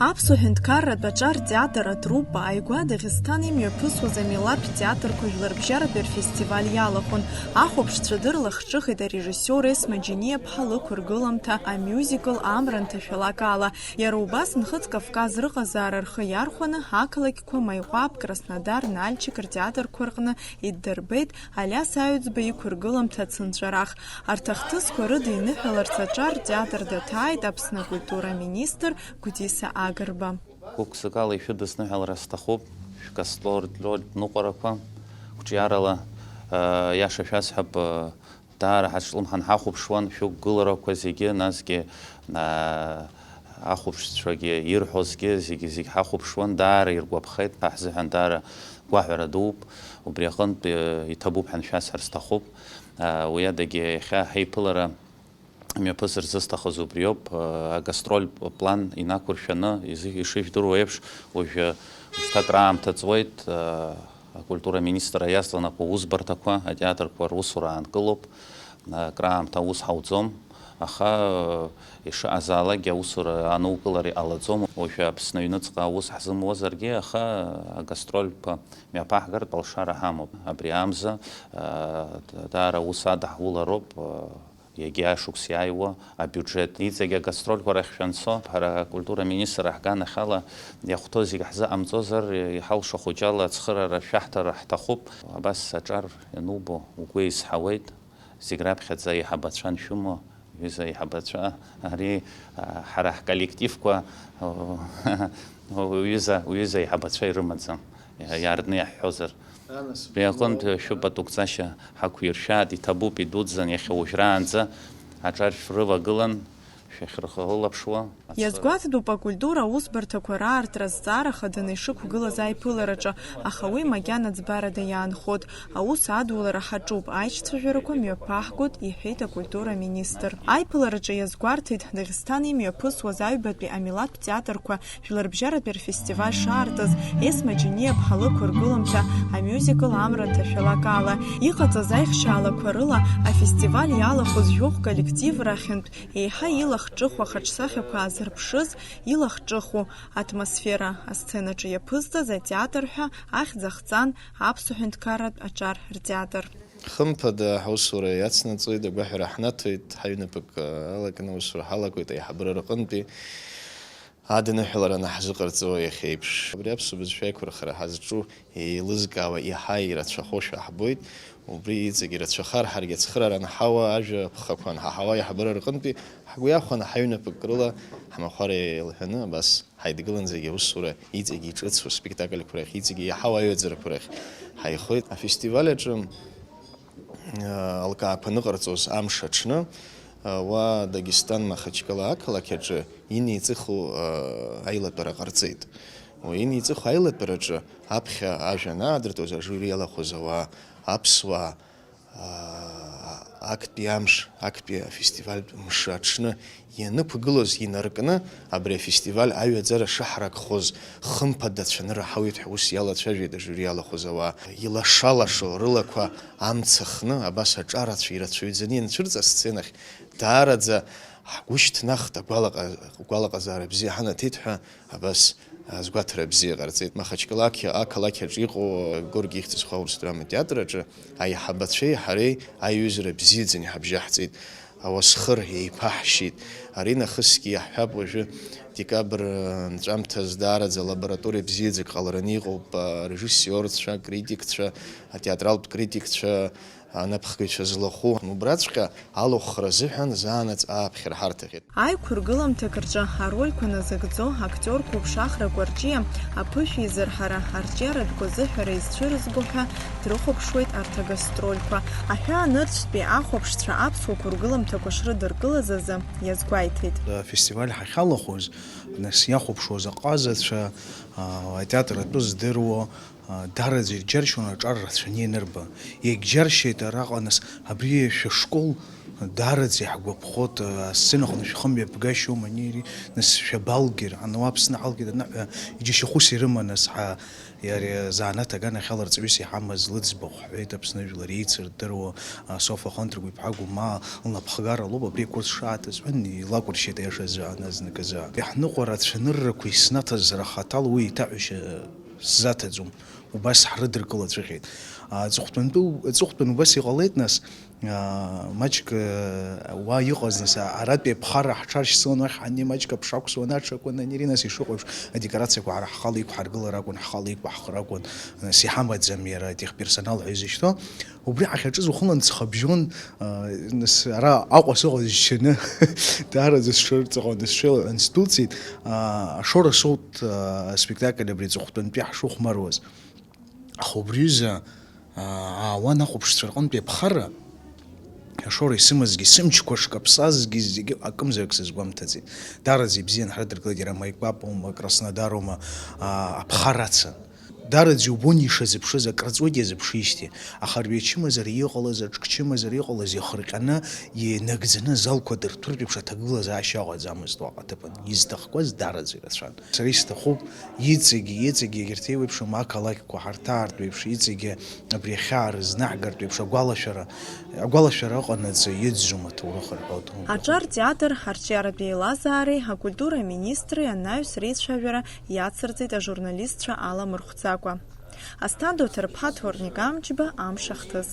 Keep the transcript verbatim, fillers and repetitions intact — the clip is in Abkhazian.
Аԥсуа ҳәынҭқарратә аҿар театр атруппа ааигәа Дагестан имҩаԥысуаз амилаҭтә театрқәа жәларбжьаратәи рфестиваль иалахәын. Ахәаԥшцәа дырлахҿыхит арежиссиор Есма Џьениаԥҳа лықәыргыламҭа, амиузикл Амра анҭашәалак ала. Иара убас Нхыҵ Кавказ рыҟазаара рхы иархәаны, ақалақьқәа Маиҟәаԥ, Краснодар, Нальчик ртеатрқәа рҟны иддырбеит Алиас Аҩӡба иқәыргыламҭа ацынҵәарах. Арҭ ахҭысқәа рыдиныҳәаларц аҿар театр даҭааит Аԥсны акультура аминистр Гәдиса Агрба. Гәык-ӡакала ишәыдысныҳәалар сҭахуп, шәгастрольтә ныҟәарақәа, қәҿиарала, э, иаша шәасҳәап, э, даара ҳазҿлымҳан ҳахәаԥшуан, шәықәгыларақәа зегьы, насгьы, э, ахәаԥшцәагьы ирҳәозгьы зегьы-зегь ҳахәаԥшуан, даара иргәаԥхеит, ҳа ҳзыҳәан даара гәаҳәара дууп, убри аҟынтә, э, иҭабуп ҳәа шәасҳәар сҭахуп. Э, уи адагьы иахьа ҳаиԥылара мҩаԥысыр зысҭахыз убриоуп, агастрольтә план инақәыршәаны, изы-, ишыжәдыруа еиԥш, уажәы шьҭа акраамҭа ҵуеит, акультура аминистрра иазҵаанакуа аусбарҭақәа, атеатрқәа русура аанкылоуп, акраамҭа аус ҳауӡом, аха, ишыҟазаалакгьы аусура анукылара иҟалаӡом, уажәы Аԥсны аҩныҵҟа аус ҳзымуазаргьы, аха агастрольқәа мҩаԥаҳгартә алшара ҳамоуп. Абри амза, даара аус адаҳулароуп. Иагьа шықәс иааиуа абиуџьет. Иҵегь агастрольқәа рахь шәанцо, ҳара акультура аминистр аҳганахьала иахәҭоу зегь ҳзыҟамҵозар, иҳалшо хәыҷала ацхыраара шәаҳҭар ҳҭахуп. Абас аҿар ианубо угәы еизҳауеит, зегь раԥхьаӡа аиҳабацәа аншәымоу, ҩыза аиҳабацәа, ари, а, ҳара ҳколлективқәа, уҩыза, уҩыза аиҳабацәа ирымаӡам, иаартны иаҳҳәозар. Абри аҟынтә шәыпатугӡашьа ҳақәиршәааит, иҭабуп, идуӡӡан, иахьа уажәраанӡа аҿар шәрывагылан, шәахьрыхылаԥшуа. Иазгәаҭатәуп акультура аусбарҭақәа раартра азҵаара хаданы ишықәгылаз аиԥылараҿы, аха уи макьана ӡбарада иаанхоит. Аус адулара ҳаҿуп, аицәцәажәарақәа мҩаԥаҳгоит, иҳәеит акультура аминистр. Аиԥылараҿы иазгәарҭеит Дагестан имҩаԥысуаз аҩбатәи амилаҭтә театрқәа Жәларбжьаратәи рфестиваль шаартыз, Есма Џьениаԥҳа лықәыргыламҭа амиузикл Амра анҭашәалак ала, иҟаҵаз аихшьаалақәа рыла афестиваль иалахәыз жәохә коллектив рахьынтә еиҳа илахҿыху ахаҿсахьақәа аазырԥшыз, илахҿыху атмосфера асценаҿы иаԥызҵаз атеатр ҳәа ахьӡ ахҵан Аԥсуа ҳәынҭқарратә аҿар ртеатр. Хымԥада, ҳусура иацнаҵоит, агәаҳәара ҳнаҭоит, ҳаҩнапык алакны аусура ҳалагоит аиҳабыра рҟынтәи. Адныҳәалара анаҳзыҟарҵо иахьеиԥш, абри аԥсуа бызшәа аиқәырхара ҳазҿу еилызкаауа иаҳа ирацәахошәа ҳбоит. Убри иҵегь ирацәахар, ҳаргьы ацхыраара анҳауа, ажәа ԥхақәа анҳаҳауа, аиҳабыра рҟынтәи ҳгәы иахәаны ҳаҩнапык рыла ҳмахәар еилҳәаны абас ҳаидгылан зегьы аусура иҵегь иҿыцу аспектакльқәа рахь, иҵегь иаҳау аҩаӡарақәа рахь ҳаихоит. Афестиваль аҿы алкаақәа ныҟарҵоз амш аҽны, уа Дагестан Махачкала ақалақь аҿы инеиҵыху аилатәара ҟарҵеит. Уи инеиҵыху аилатәараҿы аԥхьа ажәа анаадыртуаз ажури иалахәыз ауаа, аԥсуаа, актәи амш, актәи афестивальтә мшы аҽны ианықәгылоз инаркны, абри афестиваль аҩаӡара шаҳаракхоз хымԥада цәанырра ҳауеит ҳәа ус иалацәажәеит ажури иалахәыз ауаа. Илаша-лашо рылақәа амца хны, абас аҿарацәа ирацәаҩӡаны ианцәырҵ асценахь, даараӡа ҳгәы шьҭнахт, агәалаҟа-, агәалаҟазаара бзиа ҳанаҭеит ҳәа абас азгәаҭара бзиа ҟарҵеит. Махачкала ақалақь аҿы иҟоу Горки ихьӡ зху аурыс драматеатр аҿы аиҳабацәеи ҳареи аиҩызара бзиаӡаны иҳабжьаҳҵеит. Ауасхыр еиқәаҳшьит. Аринахысгьы иаҳҳәап, уажәы декабр нҵәамҭаз даараӡа лабораториа бзиаӡак ҟалараны иҟоуп, арежиссиорцәа, акритикцәа, атеатралтә критикцәа, анапхгаҩцәа злахәу. Убраҵәҟьа алахәхра азыҳәан заанаҵ ааԥхьара ҳарҭахьеит. Аиқәыргыламҭак рҿы арольқәа назыгӡо актиорқәа уԥшаахрақәа рҿиа, аԥышәеизырҳара, арҿиаратә гәазыҳәара изцәырызго ҳәа дрыхәаԥшуеит арҭ агастрольқәа. Аҳәаа нырцәтәи ахәаԥшцәа аԥсуа қәыргыламҭақәа шрыдыркылаз азы иазгәеиҭеит. Афестиваль ҳахьалахәыз, нас иахәаԥшуаз аҟазацәа, а, атеатр атәы здыруа, Даараӡа ирџьаршьон аҿар рацәаны ианырба. Иагьџьаршьеит араҟа, нас, абри шәышкол даараӡа иаҳгәаԥхоит, асценаҟны шәхымҩаԥгашьоума, ари, нас, шәабалгеи, ан уа Аԥсны ҳалгеит аныҳәа, иџьашьахәыс ирыма, нас, ҳа, иара заанаҭ аганахьала рҵаҩыс иҳамаз лыӡбахә ҳҳәеит, Аԥсны жәлар еицырдыруа, Софа Хонтрагә-иԥҳа Гәымаа лнапхгара лоуп, абри акурс шааҭаз ҳәан, илакәыршьеит аиашазы аназнакызы. Иаҳныҟәара ацәаныррақәа иснаҭазар ахаҭала уи еиҭаҳәашьа сзаҭаӡом. Убас ҳрыдыркылацәҟьеит. Аҵыхәтәантәи, аҵыхәтәан убас иҟалеит, нас, аа, маҷк, аа, уа иҟаз, нас, а-, аратәи аԥхара ҳҽаршьцылан уахь ҳаннеи, маҷк аԥша ақәсуан, аҽакуан, ани, нас, ишыҟоу еиԥш, адекорациақәа ҳара ҳхала иқәҳаргылар акәын, ҳхала иқәаҳхыр акәын, нас, иҳамаӡам иара техперсонал ҳәа изышьҭоу. Убри ҳахьаҿыз уахынла нцхабжьон, аа, нас, ара Аҟәа сыҟаз џьшьаны, даараӡа сҽырҵаҟьон, сҽеилаҳәан сдәылҵит, аа, Ашора соут, аа, аспектакль абри аҵыхәтәантәи ҳшыхәмаруаз. Аха убри аҩыза, аа, аауан ахәаԥшцәа рҟынтәи аԥхара, Ашора исымазгьы, сымчқәа шкаԥсазгьы зегьы акымзарак сызгәамҭаӡеит. Даараӡа ибзиан ҳрыдыркылеит, иара Маикәапоума, Краснодароума, аа, аԥхара ацын. Даараӡа иубон ишазыԥшыз, акраҵуеит иазыԥшижьҭеи. Аха рҩа чымазара иҟалаз, аҿк чымазара иҟалаз иахырҟьаны, инагӡаны азалқәа дырҭәыртә еиԥш аҭагылазаашьа ыҟаӡамызт уаҟа аҭыԥан. Изҭахқәаз даараӡа ирацәан. Сара исҭахуп, иҵегьы, иҵегьы егьырҭ еиуеиԥшым ақалақьқәа ҳарҭаартә еиԥш, иҵегьы абри ахьаа рызнаҳгартә еиԥш агәалашәара, агәалашәара ыҟанаҵы иӡӡом аҭоурых рҳәоит. Аҿар театр, арҿиаратә еилазаареи акультура аминистри анаҩс реицәажәара иацырҵеит ажурналистцәа аламырхәӡакәа. Асҭанда Уҭарԥҳа, Ҭорник Амҷба, Амш ахҭыс.